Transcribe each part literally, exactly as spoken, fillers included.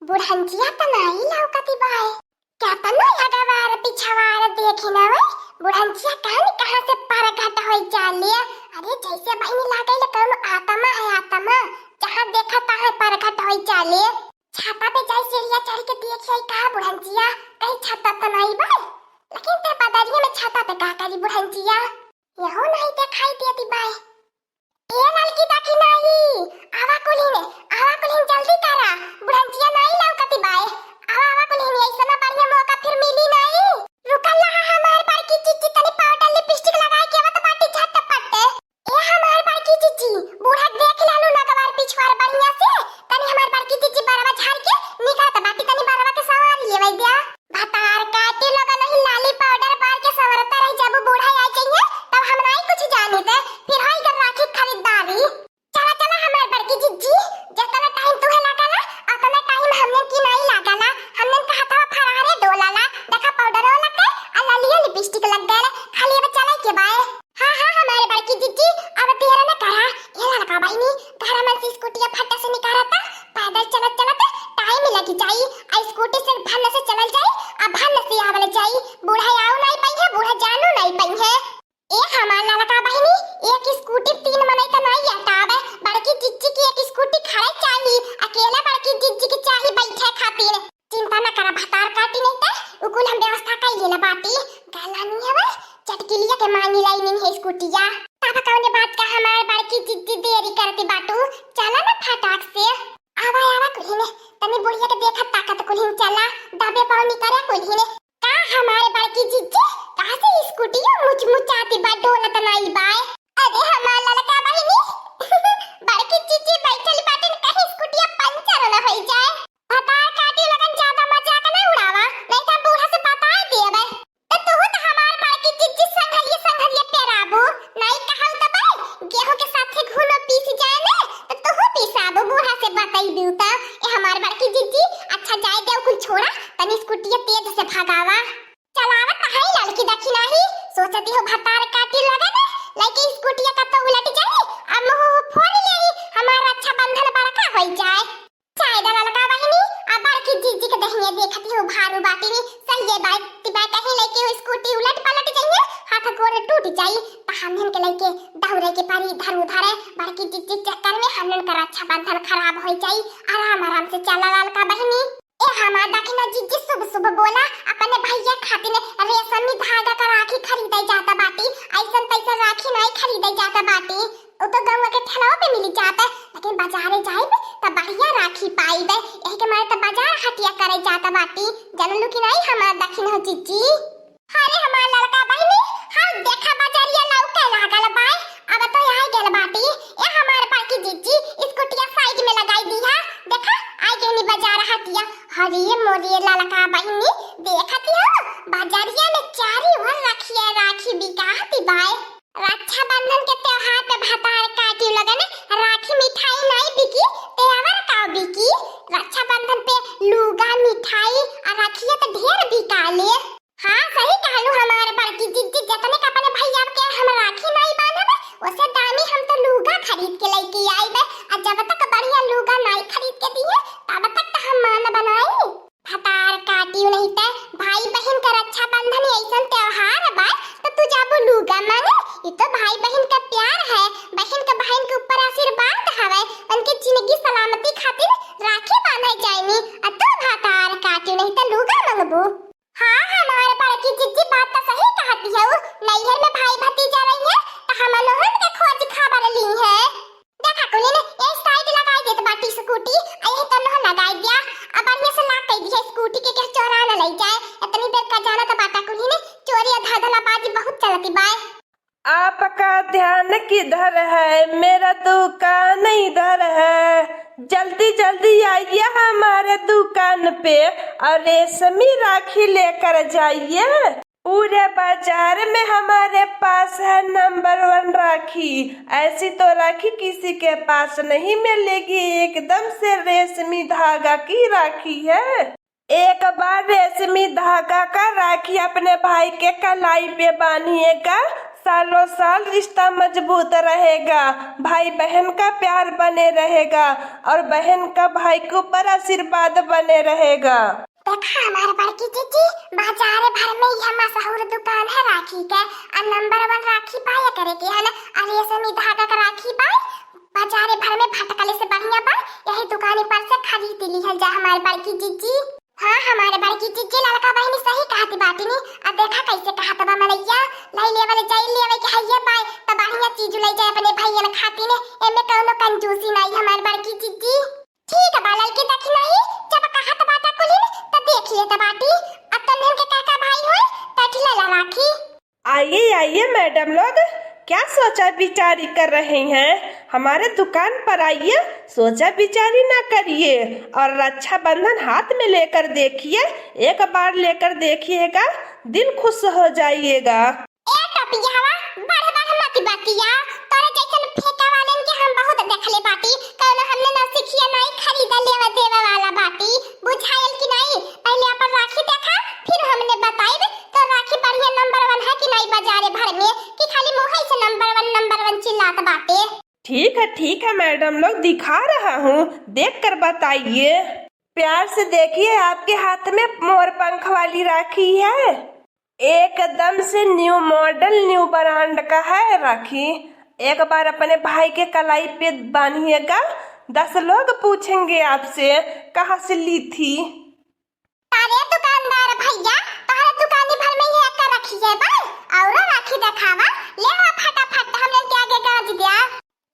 बुढ़ंचिया त नाई लौकती बाय। केतनो अगवार पिछवार देखी ना वे, बुढ़ंचिया कान कहाँ से परगट होई जाले। अरे जैसे बहिनी लागेले कौनो आत्मा है, आत्मा, जहाँ देखा तहाँ परगट होई जाले। छाता पे जाई सीढ़िया चढ़ के देखी आई का बुढ़ंचिया, कहीं छाता त नाई बा, लेकिन ते बदरिया में छाता पे का करी बुढ़ंचिया, यहो नाई देखाई देती बाय। ए ललकी दखिनाई, आवा कुल्हिन, आवा कुल्हिन जल्दी करा, बुढ़ंचिया नाई लौकती बाय। आवा, आवा कुल्हिन, ऐसना बढ़िया मौका फिर मिली नाई। रुकल रहा हमार बड़की जिज्जी, तनी पाउडर लिपस्टिक लगाई के आवत बाटी झटपट। ए हमार बड़की जिज्जी, बूढ़ा देख लालू नगवार पिछवार बढ़िया से, तनी हमार बड़की जिज्जी बरवा झाड़ के निकालत बाटी, तनी बरवा के सवारी लेवे द्या। भतार काटी लोगन ही लाली पाउडर बार के संवरता रही, जब बूढ़ा आ जाइए तब हम नाई कुछ जानी दे, फिर होई कर राखी खरीदारी। चला चला हमार बड़की जिज्जी, जितना टाइम तुहे लागला उतना टाइम हमने की नाई लागला, हमने का हथवा फरारे डोलाला, देखा पाउडर लग गए आ लालिया लिपस्टिक लग गए, खाली अब चले के बाय। हाँ हाँ हमार बड़की जिज्जी, अब देर न करा, ये लड़का बहिनी, घर में से स्कूटिया फट्टा से निकालता, पैदल चलत चलत टाइम लगी जाई, आ स्कूटी से भन्न से चलल जाई, आ भन्न से आवल जाई, बूढ़ा आओ नाई पइहे, बूढ़ा जानू नाई पइहे। ए हमार ललका बहिनी, एक स्कूटी तीन मनई का नाई अटावे, बड़की जिज्जी की एक स्कूटी खड़े चाही, अकेला बड़की जिज्जी की चाही बैठे खातिर। चिंता न करा भतार काटी नहीं ते, उकुल हम व्यवस्था कर लेला बाटी। गलानी हवे, चटकिलिया के मांगी लाई नहीं है स्कूटिया। तब कौने बात का हमार बड़की जिज्जी देरी करती बाटू, चला ना फटाक से। आवा आवा कुल्हिने, तनी बुढ़िया के देखत ताकत कुल्हिन चला, दबे पाँव निकरे कुल्हिने। का हमारे बड़की जिज्जी, कहाँ से स्कूटिया मुचमुचाती बा, डोलत नाई बाय? अरे हमार ललका बहिनी, बड़की जिज्जी बैठल बाटिन, कहीं स्कूटिया पंचर न होई जाए। भतार काटी लगन ज्यादा मजाक न उड़ावा, नहीं तो हम बूढ़ा से बताए देबे। तो तू तो हमार बड़की जिज्जी संघरिया संघरिया पेराबू, नाई कहल तबे, गेहूं के साथे घुनो पीस जाए ने, तो तू पीसाबू बूढ़ा से बताई दियो तो। ए हमार बड़की जिज्जी, अच्छा जाए दे कुल छोड़ा, तनी स्कूटिया तेज से भगावा। चलावत है ललकी दखिनाही, सोचती हो भतार काटी लगे ने, लेकिन स्कूटिया का तो उलट जाए, अब मुंह फोड़ ले, हमार रक्षाबंधन बड़का होई जाए। चाहे दा ललका बहिनी, आ बड़की जिज्जी के दहिने देखती हो भारू बाटी नी, सही ये बात, ती बात कहीं लेके हो स्कूटी उलट पलट जाइए, हाथ गोड़ टूट जाई, त हमहन के लेके दौड़े के पारी इधर उधर है, बड़की जिज्जी चक्कर में हमहन का रक्षाबंधन खराब हो जाई, आराम आराम से चला ललका बहिनी। ए हमार दखिना जिज्जी शुभ शुभ बोला, अपने भैया खातिर रेशमी धागा का राखी खरीदे जाता बाटी, ऐसन तैसन राखी नाई खरीदे जाता बाटी। उ तो गौवा के ठेलवा पे मिली जात, लेकिन बाजारे जाइब त बढ़िया राखी पाइब। यही के मारे त बाजार हटिया करे जात बाटी। जनलू कि नाई हमार दखिन हो जिज्जी? अरे हमार ललका बहिनी, हाँ देखा बाजारिया लौके लागल बाय। अब तो आइ गल बाटी। ए हमार बड़की जिज्जी, स्कूटिया साइड में लगाई दिहा। देखा आइ गइनी बाजार हटिया। अरे मोरे ललका बहिनी, देखती हो बाजारिया में चारी ओर रखिया राखी बिकाती बाय। रक्षाबंधन के त्योहार पे भतार काटी लगन राखी मिठाई नाई बिकी, तेवर का बिकी? रक्षाबंधन पे लूगा, मिठाई आ राखिया तो ढेर बिकाले। हाँ, सही कहलू हमार बड़की जिज्जी, जतने का अपने भैया के हम राखी नाई बांधब, ओसे दानी हम तो लूगा खरीद के लेके आइब। आ जब तक बढ़िया लूगा नाई खरीद के दिए, तब तक तो हम मानब नाई। भतार काटियो नहीं ते, भाई बहिन का रक्षाबंधन ऐसन त्योहार बा, तो तू जाबू लूगा मांगे? ये तो भाई बहिन का प्यार है, बहिन का बहिन के ऊपर आशीर्वाद हवे, उनके जिंदगी सलामती खातिर राखी बांधे जाइनी, आ तू भतार काटियो नहीं ते लूगा मंगबू। हाँ, हमार बड़की जिज्जी बात तो सही कहती है, नैहर में भाई भतीजा रही है, तो हम लोगन के खोज खबर ली है। देखा कुली ने, ये साइड लगाई देत बाटी स्कूटी, आ ये तनहा लगाई दिया। अब बढ़िया से lock कर दिया स्कूटी के, के चोरा न ले जाए। इतनी देर का जाना तो बाटा कुली ने, चोरी आ धांधलाबाजी बहुत चलती बाय। आपका ध्यान किधर है? मेरा दुकान इधर है। जल्दी जल्दी आइए हमारे दुकान पे और रेशमी राखी लेकर जाइए। पूरे बाजार में हमारे पास है number one राखी। ऐसी तो राखी किसी के पास नहीं मिलेगी, एकदम से रेशमी धागा की राखी है। एक बार रेशमी धागा का राखी अपने भाई के कलाई पे बांधिएगा, सालों साल रिश्ता मजबूत रहेगा, भाई बहन का प्यार बने रहेगा और बहन का भाई के ऊपर आशीर्वाद बने रहेगा। देखा हमार बड़की जीजी, बाजारे भर में यह मशहूर दुकान है राखी के, आ नंबर वन राखी बा एकरे के, है ना? आ रेशमी धागा के राखी बा, बाजारे भर में फटकले से बढ़िया बा, यही दुकानी पर से खरीद लिहल जा हमार बड़की जीजी। हाँ, हमार बड़की जीजी ललका बहिनी सही कहत बाटिनी। अब देखा कैसे कहत बा मलैया, लाई लेवल जाई, लेवे के हइये बाय, त बढ़िया चीज लाई जाए अपने भैयन खातिर, एमे कौनो कंजूसी नाई हमार बड़की जीजी। ठीक बा ललकी दखिनही, जब कहत बाटा कुलिन, त देख लेत बाटी। अब तन्हन के काका भाई होए, त ठिला ला राखी। आइए, आइए मैडम लोग, क्या सोचा विचारी कर रहे हैं? हमारे दुकान पर आइए, सोचा विचारी ना करिए और रक्षाबंधन हाथ में लेकर देखिए, एक बार लेकर देखिएगा, दिल खुश हो जाइएगा। ए टोपिया हवा, बढ़ बढ़ मत बतिया, तोरे जैसन फेंका वालन के हम बहुत देखले बाटी, कौनो हमने ना सिखिया नाई खरीदा लेवा देवा वाला बाटी, बुझायल कि नाई? पहले अपन राखी देखा, फिर हमने बताइब। तो राखी बढ़िया नंबर वन है कि नाई बाजारे भर में, कि खाली मुँह से नंबर वन, नंबर वन चिल्लात बाटे? ठीक है, ठीक है मैडम लोग, दिखा रहा हूँ, देख कर बताइए। प्यार से देखिए, आपके हाथ में मोर पंख वाली राखी है, एकदम से न्यू मॉडल, न्यू ब्रांड का है राखी। एक बार अपने भाई के कलाई पे बांधिएगा, दस लोग पूछेंगे आपसे, कहाँ से ली थी? अरे दुकानदार भैया, तोहरे दुकानी भर में ये का रखी है बा? औरो राखी देखावा, ले आ फटाफट, हमरे के आगे गाज दिया।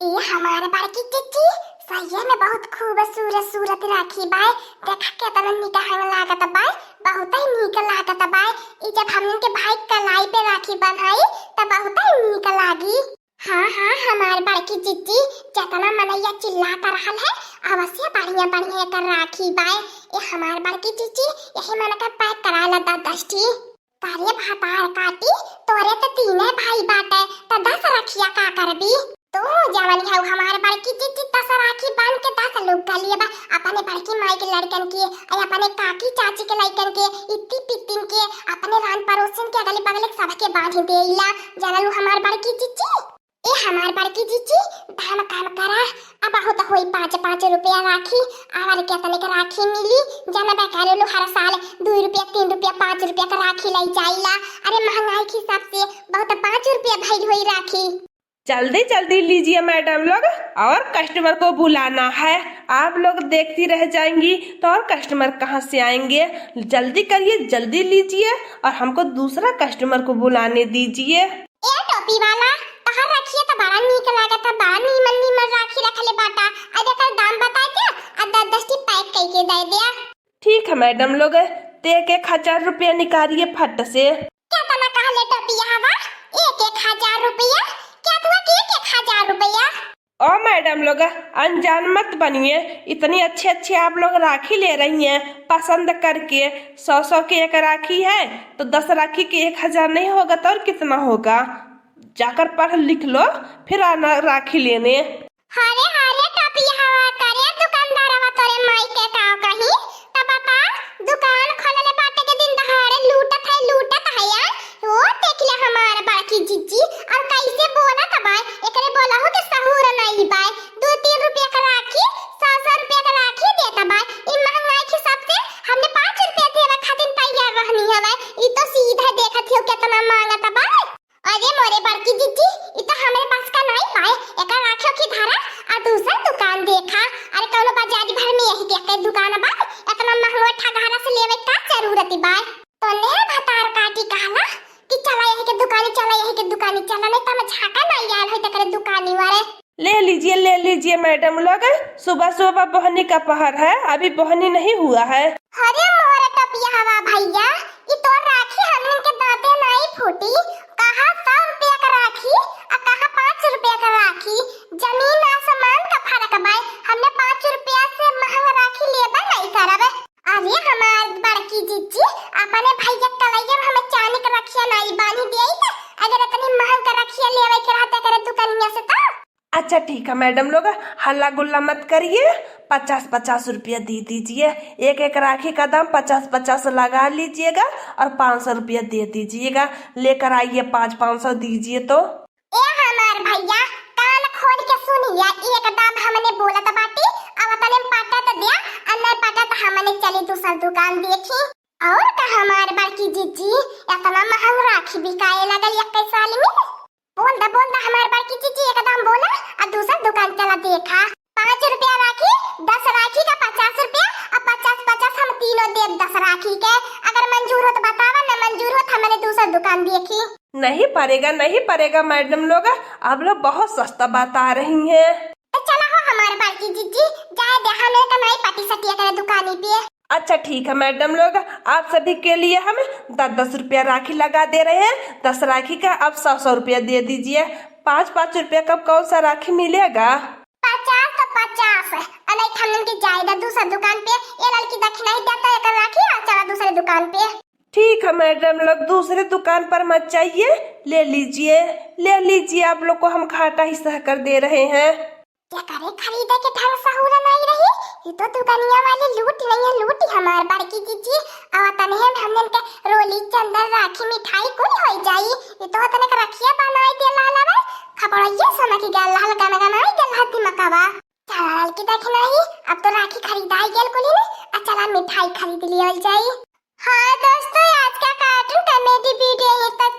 ए हमार बड़की जीजी, सहिये में बहुत खूबसूरत सूरत राखी बाय। देखा केतना निकहन लागत बाय, बहुत ही नीक लागत बाय। ई जब हमन के भाई कलाई पे राखी बन्हाई, त बहुत ही नीक लागी। हाँ, हाँ, हमार बड़की जीजी, जतना मनैया चिल्लात रहल है, अवश्य बढ़िया, बढ़िया एकर राखी बाय। ए हमार बड़की जीजी, यही मन का पैक करा ला दस दस ठी। करे भतार काटी, तोरे त तीने भाई बाटे, त दस रखिया का करबी? तू जवन हऊ हमार बड़की जीजी, दस राखी बांध के दस लोग का लिए बा, अपने बड़की माई के लड़कन के, अरे अपने काकी चाची के लड़कन के, इत्ती पित्तिन के, अपने रान पड़ोसिन के, अगले बगले के सबके बांध देइला। जानलू हमार बड़की जीजी? ए हमार बड़की जीजी, धाम काम करा, अब बहुत होई पाँच पाँच रुपया राखी, और केतने के राखी मिली, जनबे करेलू हर साल दू रुपया, तीन रुपया, पाँच रुपया का राखी लई जाइला। अरे महंगाई के हिसाब से बहुत पाँच रुपया भइल होई राखी। जल्दी जल्दी लीजिए मैडम लोग, और कस्टमर को बुलाना है। आप लोग देखती रह जाएंगी तो और कस्टमर कहाँ से आएंगे? जल्दी करिए, जल्दी लीजिए और हमको दूसरा कस्टमर को बुलाने दीजिए। ए टोपी वाला, तोहर रखिया त बड़ा नीक लागत है, बड़ा नीमन नीमन राखी रखले बाटा। अब एकर दाम बता के आ दस दस ठी पैक कइके दे दे। ठीक है मैडम लोग, ते एक एक हजार रुपया निकालिए फट से। केतना कहले टोपिया हवा? एक एक हजार रुपया? क्या हुआ कि एक एक हजार रुपया? ओ मैडम लोग, अनजान मत बनिए, इतनी अच्छी अच्छी आप लोग राखी ले रही हैं पसंद करके। सौ सौ की एक राखी है तो दस राखी के एक हजार नहीं होगा तो और कितना होगा? जाकर पढ़ लिख लो, फिर आना राखी लेने। हरे हरे टपिया हवा करे दुकानदारवा, तोरे माई के का कही। त बता, दुकान खोलले बाटे के दिन दहाड़े लूटत है, लूटत है यार। ओ देख ले हमार बड़की जीजी, और कैसे बोलत बाय, एकरे बोलहु के सहूर नहीं बाय। दो तीन रुपया का राखी, सौ सौ रुपया का राखी देत बाय। ई महंगाई के हिसाब से हमने पाँच रुपया देवे खातिर तैयार रहनी हवे। ई तो सीधा देखत हो केतना मांगत बाय। अरे मोरे बड़की जीजी, ई तो हमरे बस का नाई बाय। एकर राखे की धारा आ दूसर दुकान देखा। अरे कौनो बाजारी भर में यही के एक दुकान बा, इतना महंगा ठगहरा से लेवे का जरूरत बाय? तो ले भतार काटी कहला कि चला यही के दुकानी, चला यही के दुकानी, चला नहीं त हम झाका नाई आयल होई तकरे दुकानी वाले। ले लीजिए, ले लीजिए मैडम लोग, सुबह सुबह बोहनी का पहर है, अभी बोहनी नहीं हुआ है। अरे मोर टपिया हवा भैया, ई तोर राखी हमन के दांते नाई फूटी। कहा सौ रुपया का राखी, आ कहा पाँच रुपया का राखी। जमीन आसमान का फर्क बाय। हमने पाँच रुपया से महंग राखी लेबे नहीं करब। अरे हमार बड़की जीजी, अपने भैया कलैया में हमें चांदी का रखिया नाई बांधी दिया, अगर इतनी महंग का रखिया लेवे के रहता करे दुकानिया से तो। अच्छा ठीक है मैडम लोग, हल्ला गुल्ला मत करिए, पचास पचास रुपया दे दीजिए। एक एक राखी का दाम पचास पचास लगा लीजिएगा और पाँच सौ रुपया दे दीजिएगा। लेकर आइए, पाँच पाँच सौ दीजिए तो। ए हमार भैया, कान खोल के सुनिया, एकदम हमने बोलत बाटी, अब तने पटत द्या, आ नहीं पटत हमने चली दूसर दुकान देखी। और का हमार बड़की जीजी, इतना महंग राखी बिकाए लगल एक साल में? बोल दा, बोल दा हमार बड़की जीजी, एकदम बोला, आ दूसर दुकान चला देखा। पाँच रुपया राखी, दस राखी का पचास रुपया, आ पचास पचास हम तीनों देब दस राखी के। अगर मंजूर हो तो बतावा, न मंजूर हो तो हमने दूसर दुकान देखी। नहीं पड़ेगा, नहीं पड़ेगा मैडम लोग, आप लोग बहुत सस्ता बता रही हैं। तो चला हो हमार बड़की जीजी, जाए दे, हमें तो नहीं पटी सटी एकरे दुकानी पे। अच्छा ठीक है मैडम लोग, आप सभी के लिए हम दस दस रुपया राखी लगा दे रहे हैं। दस राखी का आप सौ सौ रुपया दे दीजिए। पाँच पाँच रुपया का कौन सा राखी मिलेगा? पचास तो पचास, अ नहीं हमन के जाए दा दूसर दुकान पे, ये लड़की दक्षिणा ही देता है कर राखी, आ चला दूसरे दुकान पे। ठीक है मैडम लोग, दूसरे दुकान पर मत जाइए, ले लीजिए, ले लीजिए, आप लोग को हम घाटा ही सह कर दे रहे हैं। क्या करे, खरीदे के ढंग सहूर नहीं रही, ये तो दुकानिया वाली लूट नहीं है, लूटी हमार बड़की जीजी। अब तनहे में हमन के रोली, चंदन, राखी, मिठाई कुल हो जाई। ये तो तने के रखिया बनाई दे लाल, अब खपड़ैया सोना की गल लाल गन गनाई दे लाल दिमकवा। चला लड़की दक्षिणा ही, अब तो राखी खरीदाई गेल कुली ने, आ चला मिठाई खरीद लियल जाई। हाँ दोस्तों, आज का cartoon comedy video यहीं तक